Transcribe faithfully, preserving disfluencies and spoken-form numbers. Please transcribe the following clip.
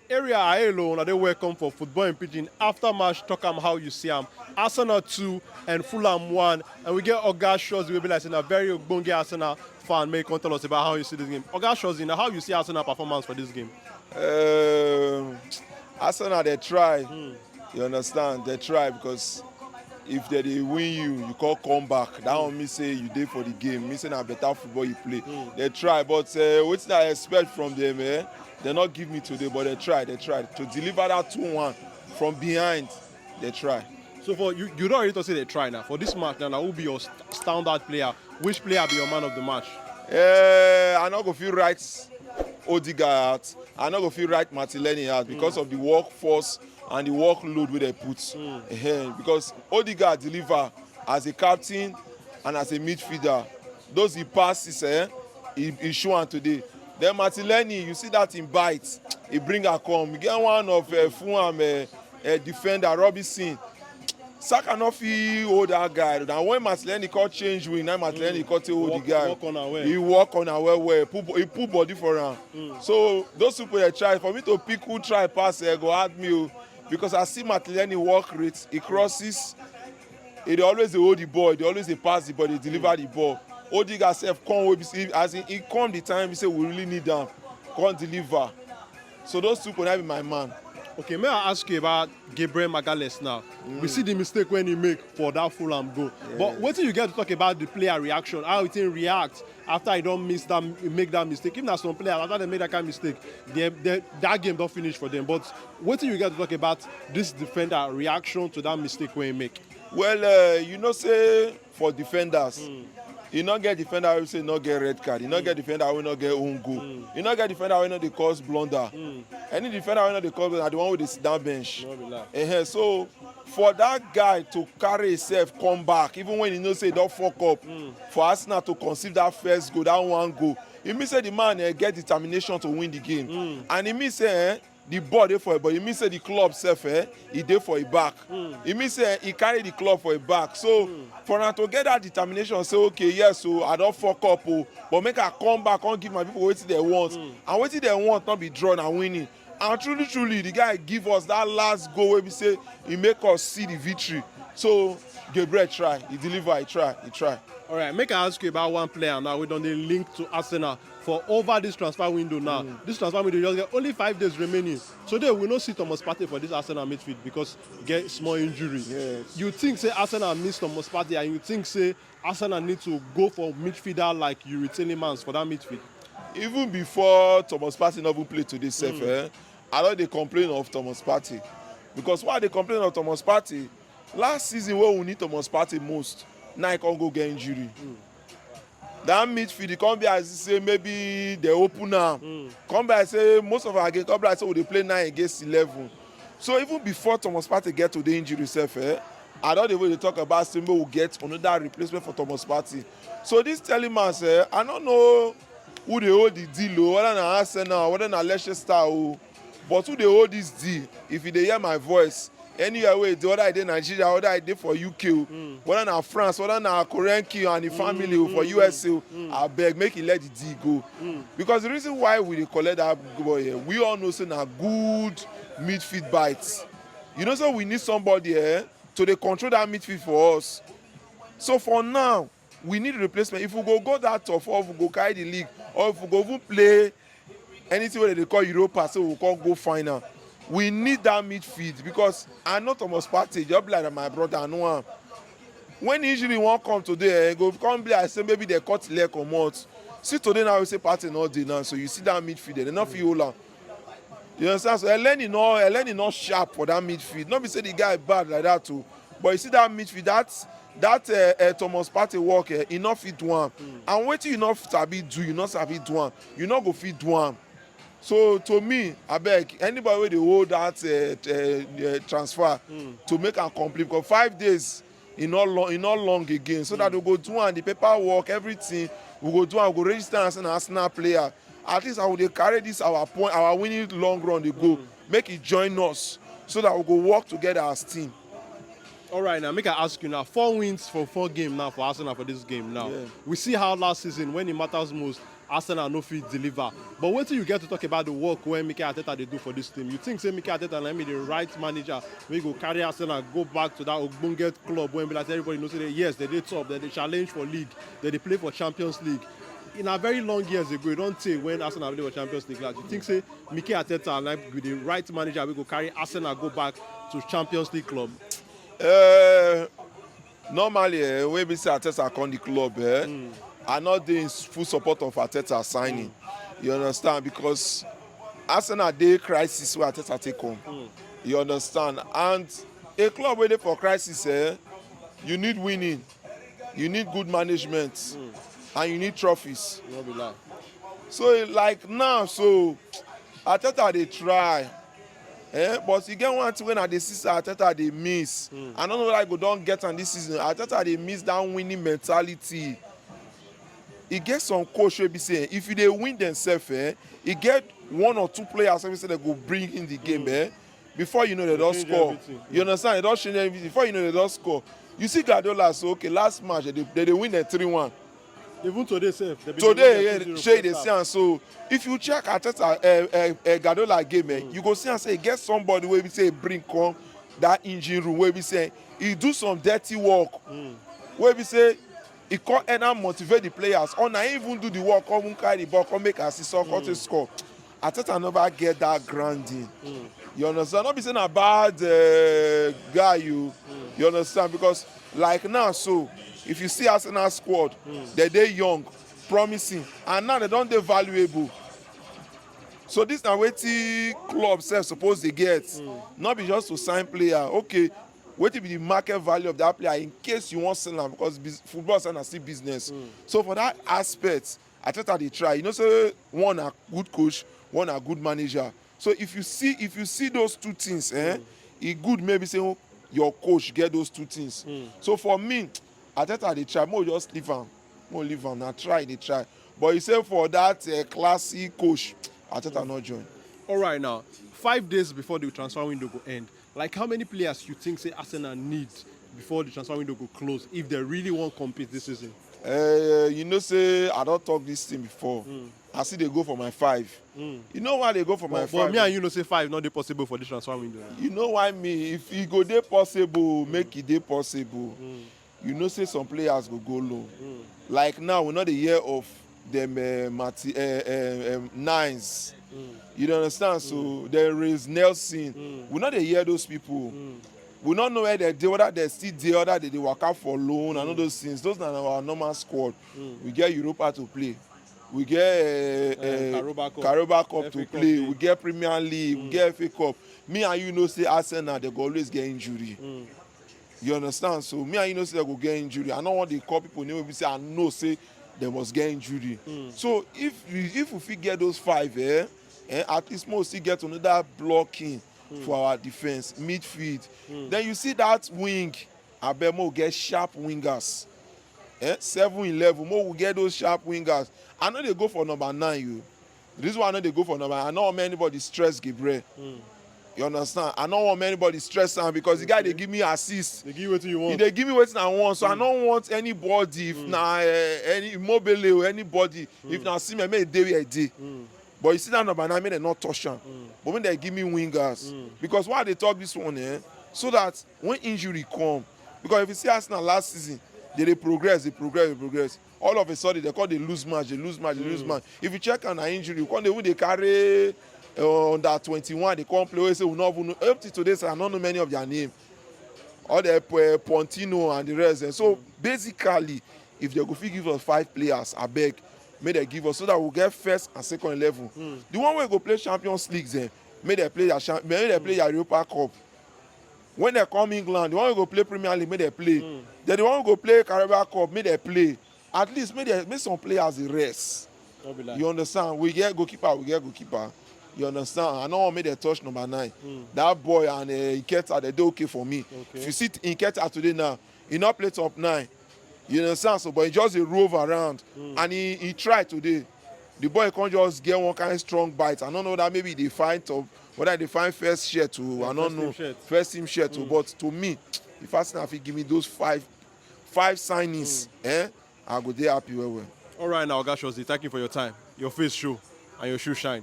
Area Aelo, una dey welcome for Football in Pidgin after match talk am how you see am. Arsenal two and Fulham one, and we get Oga Shozi wey be like say na very ogbonge Arsenal fan, make e come tell us about how you see this game. Oga Shozi, na how you see Arsenal performance for this game? Um, Arsenal dey try. You understand? Dey try because if dem dey win you, you come come back. That one mean say you dey for the game. Mean say na better football you play. Dey try, but uh, wetin I expect from them, eh? Dem no give me today, but dey try, dey try to deliver that two one from behind. Dey try. So for you, you don already talk say dey try now. For this match now, na who be your st- standout player? Which player be your man of the match? Eh, I no go fit write Odegaard out. I no go fit write Martinelli out because of the workforce and the workload wey dem put. Ehen, because Odegaard deliver as a captain and as a midfielder. Those the passes, eh, he, he show am today. Then Martinelli, you see that him bite, he bring am come. He get one of uh, Fulham uh, uh, defender, Robinson. Saka no fit hold that guy. Na when Martinelli come change wing, na Martinelli come take hold the Work- guy. work on am well. He work on am well well. Put, he put body for am. So those people dey try. For me to pick who try pass, eh, go hard me o. Because I see Martinelli work rate. He crosses. He dey always dey hold the ball. He dey always dey pass the ball. Dey deliver the ball. Odegaard sef come wey be say as he, he come the time be say we really need am. Come deliver. So those two go na be my man. Okay, may I ask you about Gabriel Magalhaes now? We see the mistake when he make for that Fulham goal. But wetin you get to talk about the player reaction, how he take react after he don miss that, make that mistake? If na some players, after they make that kind of mistake, they, they, that game don finish for them. But wetin you get to talk about this defender reaction to that mistake wey he make? Well, uh, you know say for defenders, you no get defender wey say no get red card. You no get defender wey no get own goal. You no get defender wey no dey cause blunder. Any defender wey no dey cause blunder, na the one wey dey sit down bench. No be lie. Ehen, so for that guy to carry himself come back, even when he know say he don fuck up, for Arsenal to concede that first goal, that one goal, e mean say the man eh, get determination to win the game, and e mean say eh, the ball dey for him, but e mean say the club sef eh, e dey for him back. E mean say eh, he carry the club for him back. So for am to get that determination, say okay, yes o, I don fuck up o, but make I come back, come give my people wetin dem want, and wetin dem want no be draw, na winning. And truly truly, the guy give us that last goal wey be say he make us see the victory. So Gabriel try, he deliver, he try, he try. All right, make I ask you about one player now wey don dey linked to Arsenal for over this transfer window now. This transfer window just get only five days remaining. Today we no see Thomas Partey for this Arsenal midfield because he get small injury. Yes. You think say Arsenal miss Thomas Partey, and you think say Arsenal need to go for midfielder like Youri Tielemans for that midfield? Even before Thomas Partey no even play today sef, eh, I don dey complain of Thomas Partey. Because why I dey complain of Thomas Partey? Last season wey we need Thomas Partey most, na he come go get injury. That midfield e come be as if say maybe they open am. Come be like say most of our game come be like say we dey play nine against eleven. So even before Thomas Partey get to the injury sef, eh, I don dey even dey talk about say make we get another replacement for Thomas Partey. So this Tielemans, eh, I no know who dey hold the deal o, whether na Arsenal, whether na Leicester o, but who dey hold this deal? If you dey hear my voice, anywhere wey e dey, whether e dey Nigeria, whether e dey for U K o, whether na France, whether na Korean King and him family o for U S A o, abeg make e let the deal go. Because the reason why we dey collect that boy here, we all know say na good midfield bite. You know say we need somebody eh, to dey control that midfield for us. So for now, we need replacement. If we go go that top, or if we go carry the league, or if we go even play anything wey dem dey call Europa, so we come go final, we need that midfield because I know Thomas Partey, just be like na my brother, I know am. When injury wan come today, eh, e go come be like say maybe dem cut leg comot. See today now, we say Partey no dey now, so you see that midfield, dem no fit hold am. You understand? So Elneny no, Elneny no sharp for that midfield. No be say the guy bad like that o, but you see that midfield, that that uh, uh, Thomas Partey work, eh, e no fit do am. And wetin you no sabi do, you no sabi do am. You no go fit do am. So to me, abeg, anybody wey dey hold that uh, uh, uh, transfer to make am complete, because five days e no long, e no long again. So that we go do am, the paperwork, everything, we go do am, we go register am as an Arsenal player. At least I go dey carry this our point, our winning long run dey go. Make e join us so that we go work together as team. All right, now make I ask you now. Four wins for four game now for Arsenal for this game now. Yeah. We see how last season, when it matters most, Arsenal no fit deliver. But wetin you get to talk about the work wey Mikel Arteta dey do for this team? You think say Mikel Arteta na him be the right manager wey go carry Arsenal go back to that ogbonge club wey be like say everybody know say they, yes, they dey top, they dey challenge for league, they dey play for Champions League. In a very long years ago, e don tey when Arsenal play for Champions League last. You think say Mikel Arteta na be the right manager wey go carry Arsenal go back to Champions League club? Uh, normally, eh, wey be say Arteta come the club, eh, I not dey in full support of Arteta signing. You understand? Because Arsenal dey crisis wey Arteta take come. You understand? And a club wey dey for crisis, eh, you need winning, you need good management, and you need trophies. No be lie. So like now, so Arteta dey try, eh, but e get one thing wey I dey see say Arteta dey miss. I no know whether I go don get am this season. Arteta dey miss that winning mentality. E get some coach wey be say if you dey win themselves, eh, e get one or two players wey be say they go bring in the game, eh, before you know they don Change score. Everything. You understand? They don change everything. Before you know they don score. You see Guardiola, so okay, last match they dey, they dey win them three one. Even today sef, they been Today, dey eh, win shey you dey first see half. Am so if you check Arteta, eh, eh, eh, Guardiola game, eh, you go see am say e get somebody wey be say e bring come that engine room wey be say e do some dirty work, wey be say e come end up motivate the players, or na him even do the work, come even carry the ball, come make assist, or come take score. Arteta never get that grounding. You understand? No be say na bad, eh, guy, you, you understand? Because like now, so if you see Arsenal squad, they dey young, promising, and now they don dey valuable. So this na wetin club sef suppose dey get. No be just to sign player. Okay, wetin be the market value of that player in case you wan sell am? Because bus- football sef na still business. So for that aspect, Arteta dey try. You know say one na good coach, one na good manager. So if you see, if you see those two things, eh, e good maybe say your coach get those two things. So for me, Arteta dey try. Mo just leave am. Mo leave am. Na try dey try. But you say for that, eh, classic coach, Arteta no join. All right, now, five days before the transfer window go end, like, how many players you think say Arsenal need before the transfer window go close if they really wan compete this season? Uh, you know say I don talk this thing before. I still dey go for my five. You know why I dey go for my But, five? but me and you know say five no dey possible for this transfer window. You know why me? If e go dey possible, make e dey possible. You know say some players go go low. Like now, we no dey hear of them, uh, Mati, uh, uh, um, Nines. You dey understand? So there is Nelson. We no dey hear those people. We no know where they dey, whether they still dey, whether they dey waka for loan and all those things. Those na our normal squad. We get Europa to play. We get, uh, Eh, uh, Carabao Cup. Carabao Cup F A to Cup play. dey. We get Premier League. We get F A Cup. Me and you know say Arsenal, they go always get injury. You understand? So me and you know say they go get injury. I no want dey call people name wey be say I know say they must get injury. So if we, if we fit get those five, eh, eh, at least mo still get another blocking for our defense, midfield. Then you see that wing, abeg, mo get sharp wingers. Eh, seven eleven, mo we get those sharp wingers. I no dey go for number nine, you. The reason why I no dey go for number, I no want make anybody stress Gabriel. You understand? I no want make anybody stress am because the guy dey give me assist. They give you wetin you He want. dey give me wetin I want, so I no want anybody. If na, eh, any Immobile or anybody, if na Osimhen, make e dey where e dey. But you see that number nine, make dem no touch am. But make dem give me wingers. Because why I dey talk this one, eh? So that when injury come, because if you see Arsenal last season, they dey progress, they progress, they progress. All of a sudden, they come dey lose match, they lose match, they lose match. If you check am, na injury, you come dey even dey carry, uh, under twenty-one, they come play. We say we no even know. Up to today, sir, I no know many of their name. All the, uh, Pontino and the rest. Eh. So basically, if they go fit give us five players, abeg, make they give us so that we get first and second eleven. The one wey go play Champions League, then make they play their champ, make they play their Europa Cup. When they come England, the one wey go play Premier League, make they play. Then the one wey go play Carabao Cup, make they play. At least make they, make some players dey rest. No be lie. You understand? We get goalkeeper, we get goalkeeper. You understand? I no want make they touch number nine. That boy and, uh, Nketiah, they dey okay for me. Okay. If you see Nketiah today now, he no play top nine. You understand? So, but he just dey rove around, and he, he try today. The boy come just get one kind strong bite. I no know that maybe they find top, whether they find first shirt too. I no First team know. Shirt. First team shirt too. But to me, if Arsenal fit give me those five, five signings, eh, I go dey happy well well. All right now, Oga Shozi, thank you for your time. Your face show and your shoe shine.